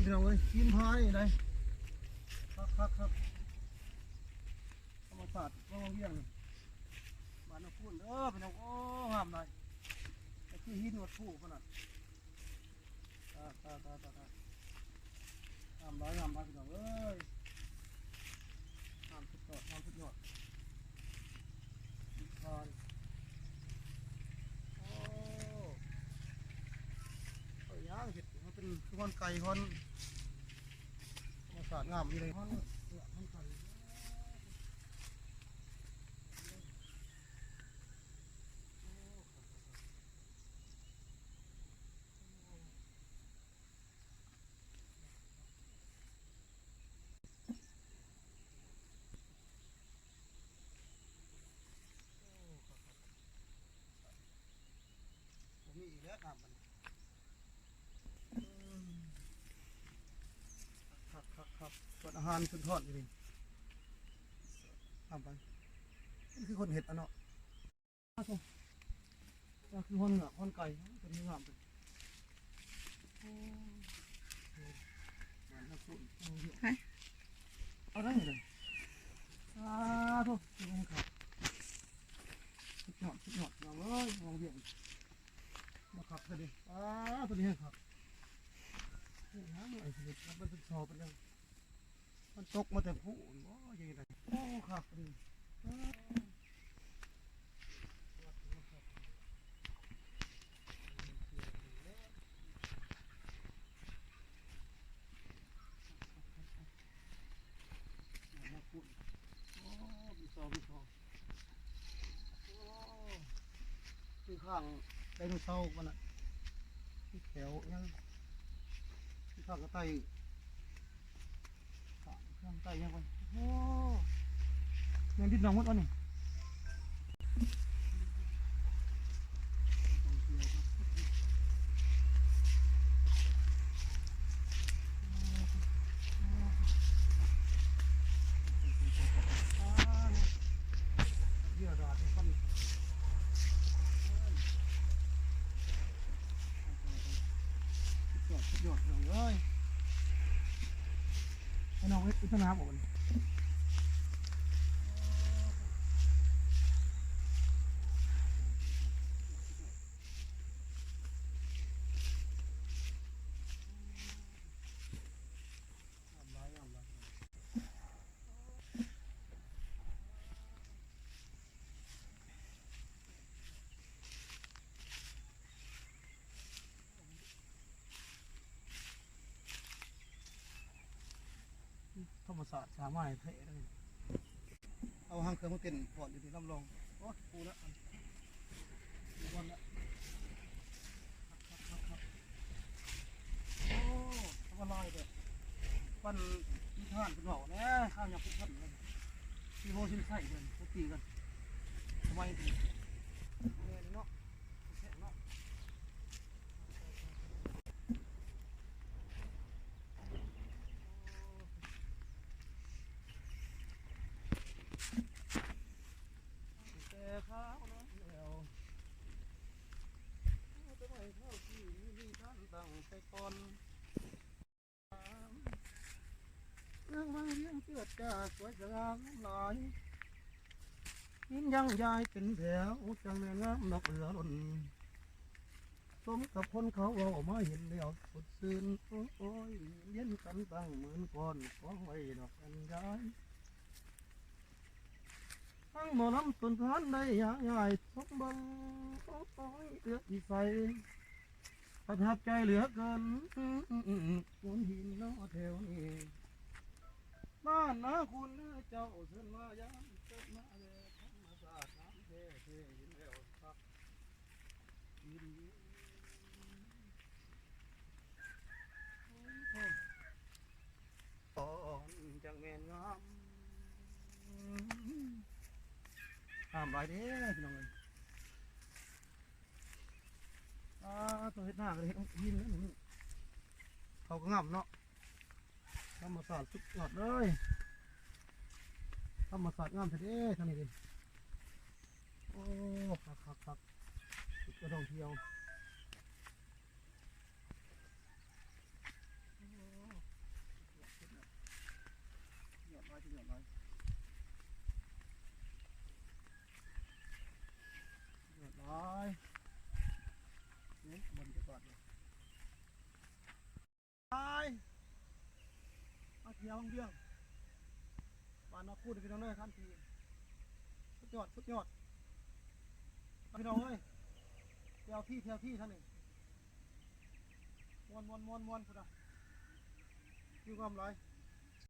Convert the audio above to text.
ພີ່ນ້ອງເອີຍ ກິນພາຍໄດ໋ ຄັກໆໆ ທຳມະຊາດເມືອງວັງວຽງນີ້ ບ້ານນາຄູນເດີພີ່ນ້ອງ. ໂອ້ ງາມຫຼາຍ ຄືຫີນວັດພູຂະໜາດ ຕາຍໆໆໆ ງາມຫຼາຍ ງາມຫຼາຍ ພີ່ນ້ອງເອີຍ ງາມສຸດຍອດ ງາມສຸດຍອດ ໂອ້ ເຮັດເປັນຄືຮ້ອນໄກ່ ຮ້ອນ ທຳມະຊາດງາມຢູ່ເດ້ ຮ້ອນເນື້ອ ຮ້ອນໄກ່. ບໍ່ມີອີກແລ້ວນ້ຳມັນ ຄັກໆໆ ເປີດອາຫານສຸດຍອດອີ່ຫຼີ ນ້ຳໄປ ມັນຄືຄົນເຮັດອະເນາະ. ໂອ້ ຄືຮ້ອນເນື້ອຮ້ອນໄກ່ ຕົວນີ້ງາມເລີຍ ໂອ້ ເອົາໄດ້ເລີຍ ສາທຸ ສຸດຍອດ ສຸດຍອດ ພີ່ນ້ອງເອີຍ ມອງວຽງ ມາຄັກແທ້ເດ້ ອ້າ ຕົວນີ້ແຮງຄັກ ເຮັດຫຍັງໄອ້ຊິເຮັດ ມັນເປັນຊອເປັນຫຍັງ ມັນຕົກມາແຕ່ພູ້ນບໍ່ ຈັ່ງໃດ ໂອ້ ຄັກເດ້ ໂອ້ ມີຊອ ມີຊອ ໂອ້ ຄືຂ້າງໄດໂນເສົາມັນນະ ມີແຂວຫຍັງ ຄືຂ້າງກະໄຕ ຂ້າງ ຂ້າງໄຕຫຍັງວະ ໂອ້ ແມ່ນດິນໜອງໝົດອັນນີ້. ສຸດຍອດ ສຸດຍອດ ພີ່ນ້ອງເອີຍ ພີ່ນ້ອງເອີຍ ອຸດຕະນາບໍ່ ທຳມະຊາດສ້າງມາໃຫ້ແທ້ເລີຍ ເອົາຫາງເຄື່ອງມາເຕັ້ນຟ້ອນຢູ່ທີ່ລຳລອງ ໂອ້ຍ ປູແລ້ວ ຢູ່ບ່ອນລະ ຄັກໆໆ ໂອ້ ທຳມະລາຍແບບ ປັນນິທານເພິ່ນເວົ້າແຫຼະ ຂ້າວຍັງເພິ່ນເນາະ ທີ່ໂຫຊິນໄຊເພິ່ນ ເພິ່ນຕີກັນ ສະໄໝນີ້ ແມ່ນເນາະ ແມ່ນເນາະ. ແຕ່ຄາວນັ້ນແລ້ວ ແຕ່ໄມ້ເທົ່າທີ່ມີທ່ານຕັ້ງແຕ່ກ່ອນ ເມືອງວັງວຽງເຈີດຈ້າສວຍສະຫງ່າງາມຫຼາຍ ຍິນຍັງຢາຍເປັນແຖວ ຈັ່ງແມ່ນງາມນອກເຫຼືອລົ້ນ ສົມກັບຄົນເຂົາເວົ້າມາເຫັນແລ້ວສົດຊື່ນ ໂອ້ຍ ເຢັນກັນຕັ້ງໝື່ນກ່ອນ ຂອງໄວ້ດອກອັນຢາຍ ທັງໝໍລຳຕົ້ນທານໄດ້ຍາຍສົມເບິ່ງ ໂອ້ຍ ເອື້ອຍໃສ ປະທັບໃຈເຫຼືອເກີນ ໂຂນຫີນເນາະແຖວນີ້ ບ້ານນາຄຸນເຈົ້າເຊີນມາຢາມ ເກີດມາແລະທຳມະຊາດງາມແທ້ ເຫັນແລ້ວຄັກ ໂອ້ຍ ຕອນຈັ່ງແມ່ນງາມ ງາມຫຼາຍເດ້ພີ່ນ້ອງເອີຍ ອ່າ ໂຕເຮັດນາກະເຮັດຫີນນັ້ນ ເຂົາກະງາມເນາະ ທຳມະຊາດສຸດຍອດເລີຍ ທຳມະຊາດງາມແທ້ເດ້ທາງນີ້ເດ້ ໂອ້ ຄັກໆໆ ຈຸດການທ່ອງທ່ຽວ ໂອ້ ຽວວັງວຽງ ບ້ານນອກຄູນ ພີ່ນ້ອງເອີຍ ທ່ານທີ່ ສຸດຍອດ ສຸດຍອດ ພີ່ນ້ອງເອີຍ ແຖວທີ່ ແຖວທີ່ ທ່ານນີ້ ມ່ວນ ມ່ວນ ມ່ວນ ມ່ວນ ພຸ້ນນະ ວິວງາມຫຼາຍ.